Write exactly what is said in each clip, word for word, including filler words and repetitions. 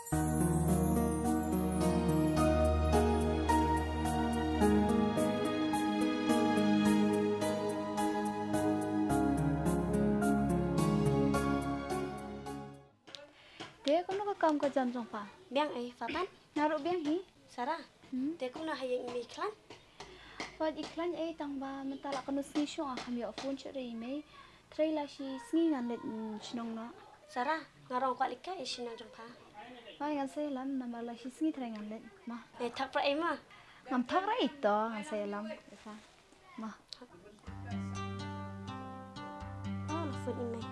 Te kumno ka kam ka jam jong pha? Biang ei, pha tan? Nga ruh biang hi. Sara. Hmm? Te kumno ha ïing i mei i khlaiñ? Wat i khlaiñ ei, tang ba mynta la katno sngi shuh nga kham ïoh phone shuh re i mei. Trei la shi sngi ngan leit, mm, shnong noh. Sara, nga ruh kwah leit kai shnong jong pha. Hooid ngan sa ïalam, namar la shi sngi trei ngan leit. Ma. Eh, thok phra ei ma. Ngam thok re i to, ngan sa ïalam. Esa. Ma. Oh, la phone i mei.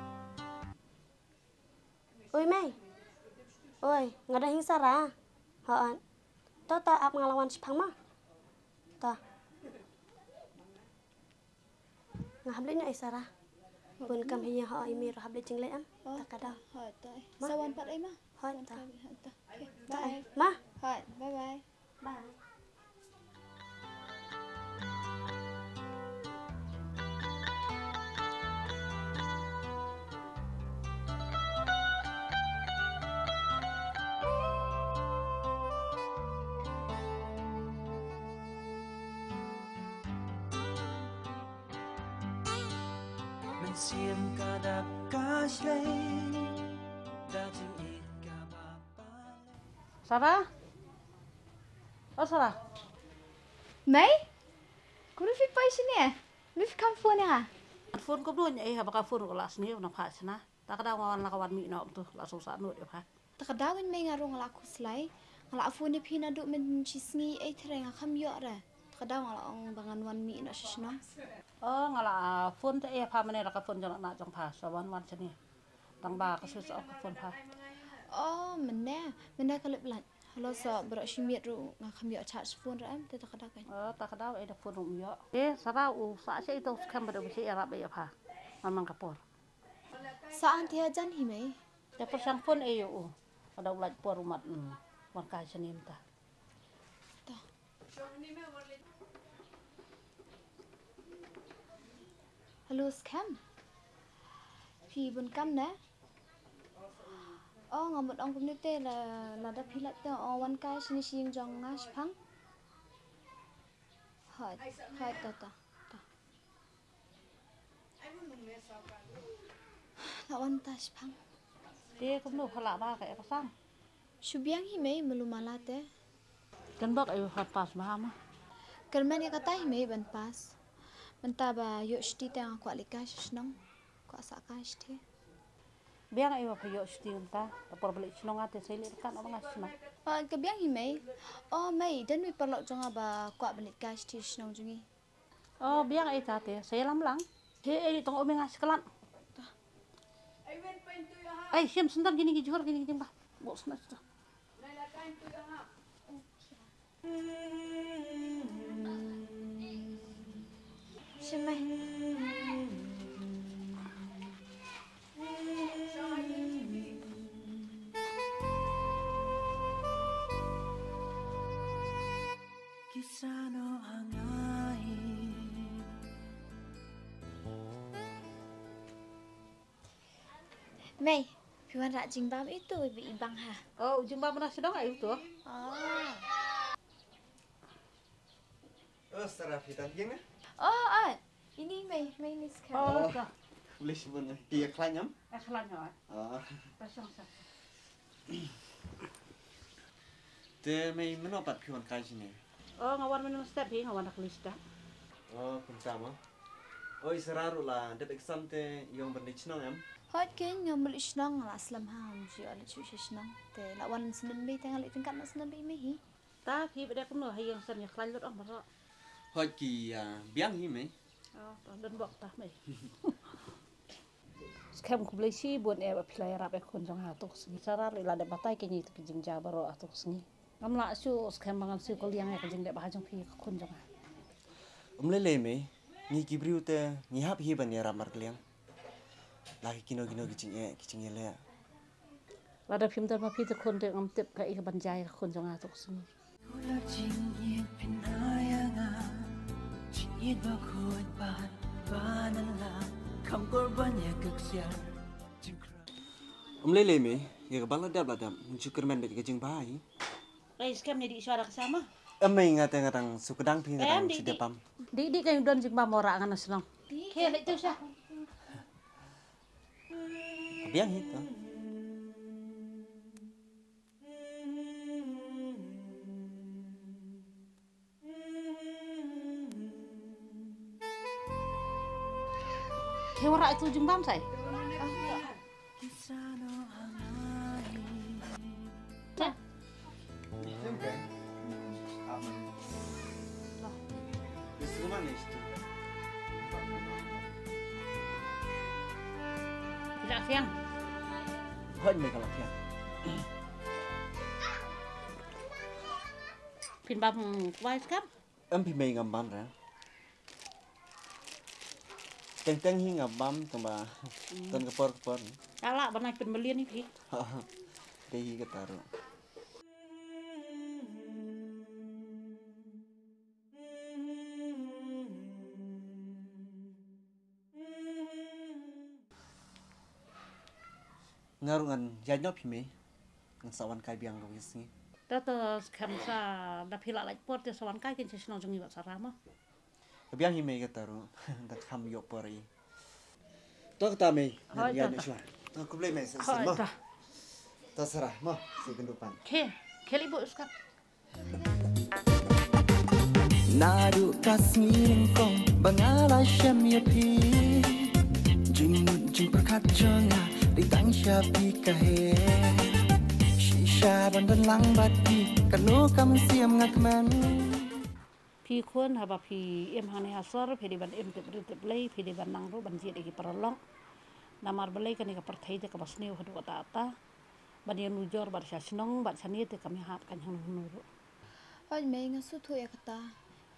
Oi mei. Oi, nga dang ïeng Sara. Hooid. To to ap nga la wan shipang ma. To. Nga hap leit noh ei Sara. Bun kam hi ïa, hooid, i mei ruh hap leit jingleit em. Oh, ta ka daw. Hooid, to. Ma? Sa wan pat ei ma. Hooid, to. Hooid, to. Okay, to ei. Bye. Ma. Hooid, bye bye. Bye. Mynsiem ka dap ka shlei da jingïeit kaba Sara? Oh Sara. Mei? Kumno phi poi shane? Kumno phi kham phone ïa nga? Phone kumno, eh, haba ka phone ruh la sniew na pha shna. Ta ka daw nga wan la ka wan mih noh tu la sngewsih nud ïa pha. Ta ka daw mei nga ruh nga la khuslai. Nga la phone ïa phi naduh mynshisngi, eh, tharai nga kham ïoh re. Ta ka daw nga la ong ba ngan wan mih noh sha shnong. Oh, nga la, ah, phone te ïa pha mynne la ka phone jong na jong pha sa wan wan shane. Tang ba ka switch off ka phone pha. Oh, mynne, mynne ka lip light. Halo sa baroh shi miet ruh nga kham ïoh charge phone ruh em, te ta ka daw ka. Oh, ta ka daw ei da phone ruh ym ïoh. Eh, Sara u sa sha ito skhem ba da u sha ïarap ïa pha. Man man ka por. Sa ang te hajan hi mei. Te por shang phone ei ïa u. Ka daw lait por u mat, mm, wan kai shane mynta. Ta. Hello, skhem. Phi bun kam ne? Oh, nga mut ong kumne te la, lada phi lait te, oh, wan kai shane sha ïing jong nga shipang. Hooid, hooid, ta, ta, ta. La wan ta shipang. Te kumno pha lah ba ka ïa ka sang? Shu biang hi mei, malu mala te. Kan bok ïa u phan pass ma ha ma. Kyrmen ïa kata hi mei ban pass. Mynta ba ïoh shuti te nga kwah leit kai sha shnong. Kwah sah kai shuti. Biang ïa u pha ïoh shuti mynta. Ta por ba leit shnong nga te sa leit kan ong nga shnong. Oh, ka biang hi mei. Oh mei, don wei paralok jong nga ba kwah ba leit kai shuti shnong jong ngi. Oh, biang ei ta te, sa ïalam lang. He, ei, tong ome nga shiklat. Ei, shem sendar kine ki jhur kine ki jingba. Bok sna sna. Shem ei. Mei, phi wanrah jingbam itu i bang ha. Oh, jingbam na sdang itu. Oh. Oh, Sara, phi tan ïing ne? Oh, ah. Ini mei, mei ni sekarang. Oh, oh, ka. Boleh sebut ni. Dia kelanyam? Eh, kelanyam. Oh. Pasang sa. Te mei mynno pat phi wan kai shane? Oh, nga wan mynno step hi, nga wan da kali step. Oh, kumta mo. Oh, i Sara ruh la dep exam te ïong ban leit shnong em? Hooid kein, nga mut leit shnong, nga la slem ha, ngam ju ïoh leit shuh sha shnong. Te la wan snem mei te nga leit ryngkat na snem mei hi. Ta phi ba dei kumno ha ïing, san ïa khlaiñ lut ong baroh. Hooid ki, ah, biang hi mei. Oh, ta don bok ta mei. Skhem khublei shibun eh ba phi la ïarap ïa ka khun jong nga ha tu ka sngi. Sara ruh la dep batai kein ïa tu ki jingjia baroh ha tu ka sngi. Ngam lah shuh skhem ba ngan siew kylliang ïa ka jingdep bha jong phi ïa ka khun jong nga. Ym lei lei mei, ngi ki briew te ngi hap hi ban ïarap markylliang. La ki kino kino ki jingeh ki jingïaleh. Lada phim don ma phi te khun te ngam tip kaei kaban jia ïa ka khun jong nga ha tu ka sngi. Ym lei lei mei, Ka ba la dep la dep, ngan shu kyrmen bad ka jingbha hi. Ai, skhem ne di shuwa da ka sama. Em, mei, nga te nga dang shu kdang phi, nga dang shu dep pam. Di, di ka don jingbha mora ngan shnong. Ke leit tu sha. Ka biang hi to. Ke wara itu jingbam sai. Tidak siang. Hoi, mereka lagi ya. Phin bam kwai skam. Em, phi mei ngam bam ra. Teng teng hi ngam bam tang ba. Hmm. Tan ka por ka por. Ala banai pynmalian ni phi. Dei hi ka taru. Nga ruh ngan ïaid noh phi mei. Ngan sa wan kai biang ruh ïa sngi. Ta ta skhem sa da phi la lait por te sa wan kai kin sa shnong jong ngi wat sa rama. Ka biang hi mei ka taru. Da kham ïoh por i. To kata mei. Ngan ïaid noh shuwa. To khublei mei sa. Hoi ta. Ta sara mo si kendupan. Ke, ke li bu skat. Naduh ka sngi nyngkong ba nga la shem ïa phi. Jingmut jingpyrkhat jong nga dei tang sha phi ka he. Shisha ban don lang bad phi kano ka mynsiem nga kmen. Phi khun haba phi im hangne ha sor phi dei ban im tip ri tip lei phi dei ban nang ruh ban jied ïa ki paralok. Namar balei kane ka pyrthei te kaba sniew haduh katta katta. Ban ïanujor bad sha shnong bad shane te kam ïahap kan hangno hangno ruh. Hooid mei nga sngewthuh ïa kata.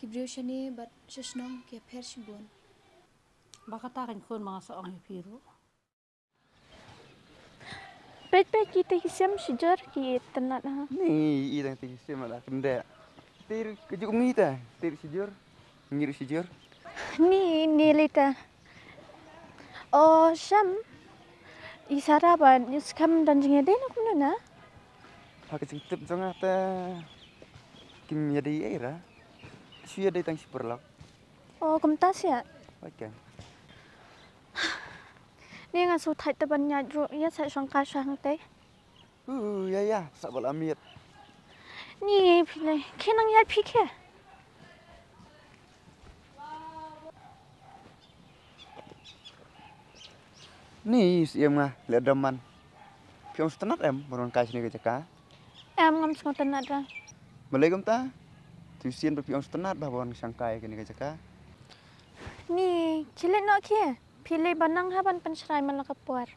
Ki briew shane bad sha shnong ki ïapher shibun. Ba kata kan khun ba nga sa ong ïa phi ruh. Peit peit kita ki sim shijur ki itynnad ha. Ni i dang ti sim la kynde. Tir ka juk ngi ta, tir shijur. Ngi ru shijur. Ni ni lita. O sham. I sara ban i skam dan jingïadei na kumno na? Ha ka jingtip jong nga te kim ïadei ei ra. Shu ïadei tang shi paralok. O kumta sia. Okay. Ni nga shu thait te ban ïaid ruh ïa sa shong ka shang te. Uh, ïa ïa sa bal amit. Ni phi le khe nang ïaid phi khe. Ni siem nga le dam man. Phi ong sngewtynnat em ba wan kai shane ka jaka? Em ngam sngewtynnat ra. Balei kumta? Tip sien ba phi ong sngewtynnat ba wan shang kai kane ka jaka. Ni khie leit noh khie. Phi leit ba nang ha ban pynshrai man la ka por.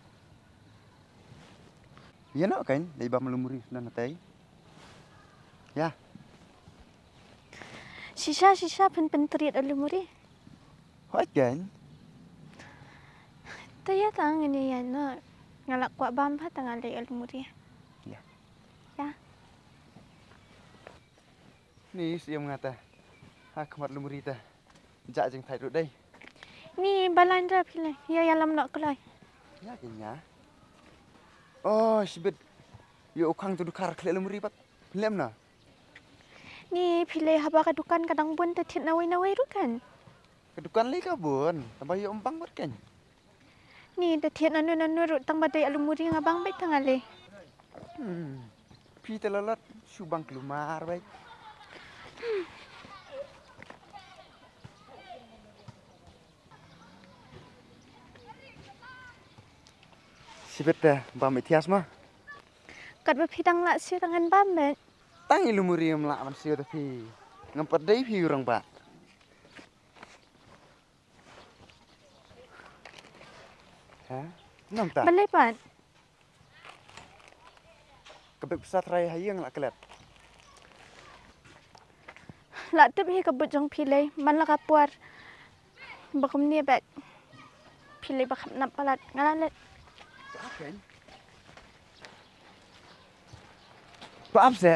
Ïa noh kein dei bam lumuri nan hatai. Ïa. Shisha shisha phin pyntriet a lumuri. Hooid kein. Te ïa tang ngin ïa noh. Nga la kwah bam ha tang nga leit a lumuri. Ïa. Ïa. Ni siem nga ta. Ha khmat lumuri ta. Ja jingthait ruh dei. Ni balain ra phi le. Ïa ïalam noh kloi. Ïa ki nya. Oh shibit. Ïa u khang tu dukhar khleh lumuri pat. Phi lem na. Ni phi le haba ka dukan ka dang bun te thied nawei nawei ruh kan. Ka dukan le ka bun. Tang ba ïa um bang bad kan. Ni da thied nanu nanu ruh tang ba dei a lumuri nga bang beit tang ale. Hmm. Phi te la lat shu bang klumar beit. Sibit te bam ithias ma. Kat ba phi dang lah siew tang ngan bam beit. Tang i lumuri em lah ban siew te phi. Ngam pat dei phi u rangbah. Ha? Nang ta. Balei pat? Ka bek pisa trai ha ïing la klet. La tip hi ka but jong phi lei man la ka por. Ba kumne bek. Phi lei ba kham nap palat nga la let. To ap se.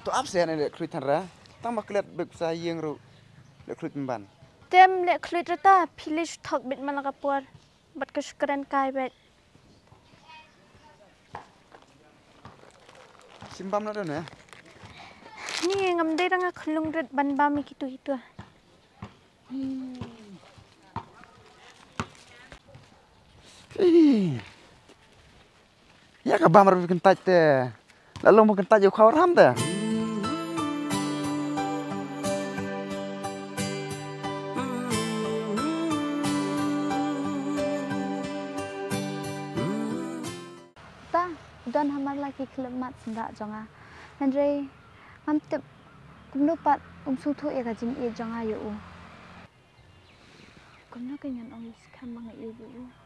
To ap se ne le khluit than ra. Tang ba klet bek pisa ïing ru le khluit mban. Tem le khluit ra ta phi lei shu thok bit man la ka por. Bad ka shu kren kai bad. Bam na da ne. Ni ngam dei da nga khlung rit ban bam ïa kitu kitu. Ih. Ïa ka bam ruh kyntait te. La long ba kyntait ïa u khaw ram te. Ta, don hamar la ki khlem mat syndah jong nga. Hynrei ngam tip kumno pat um sngewthuh ïa ka jingïeit jong nga ïa u. Kumno ka ngan ong ïa skhem ma nga ïeit ïa u.